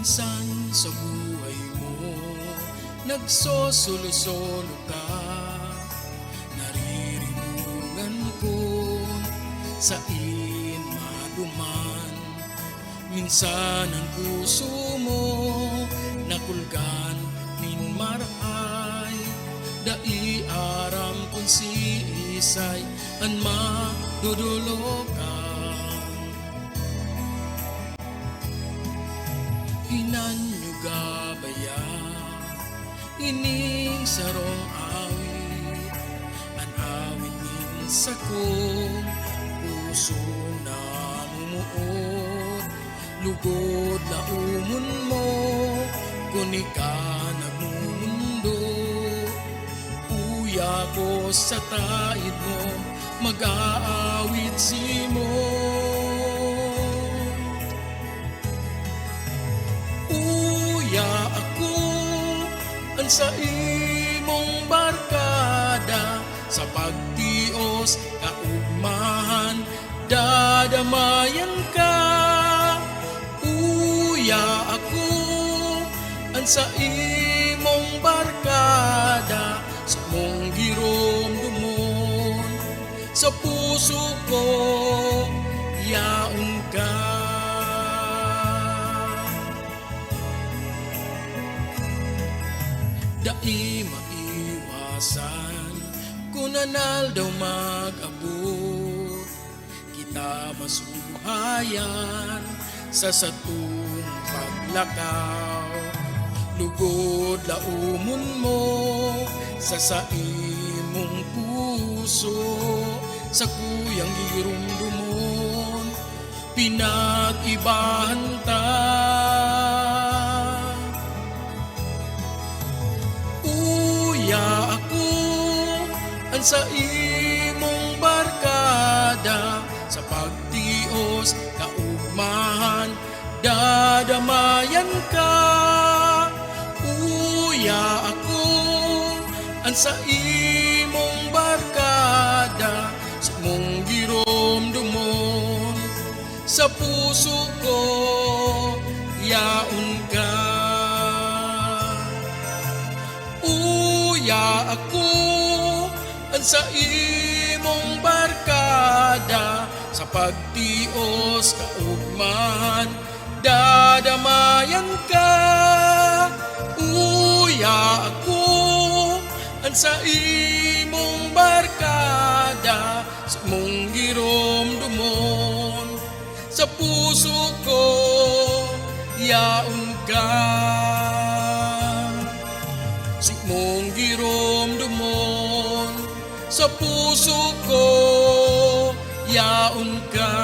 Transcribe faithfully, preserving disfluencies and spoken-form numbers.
Minsan sa buhay mo, nagsosolo-solo ka. Naririmungan ko sain maduman. Minsan an puso mo nakulgan nin marahay. Dai aram kun siisay an madodolokan. Hinanyuga baya ining sarong awit, an awit nin sakong pusong namumuot. Lugod laomon mo kun ika nagmumundo. Uya ko sa taed mo, mag-aawit simo. Uya ako an saimong barkada, sa pagtios kaugmahan dadamayan ka. Uya ako an saimong barkada, samong giromdomon, sa puso ko yaon ka. Dai maiwasan kun an aldaw mag-abot, kita masuhayan sa satong paglakaw. Lugod laomon mo sa saimong puso, sakuyang giromdomon, pinag-ibahan ta. Uya ako an saimong barkada, sa pagtios kaugmahan dadamayan ka. Uya ako an saimong barkada, samong giromdomon, sa puso ko yaon ka. Uya ako an saimong barkada, sa pagtios kaugmahan dadamayan ka. Uya ako an saimong barkada, samong giromdomon, sa puso ko yaon ka. Samong giromdomon, sa puso ko yaon ka.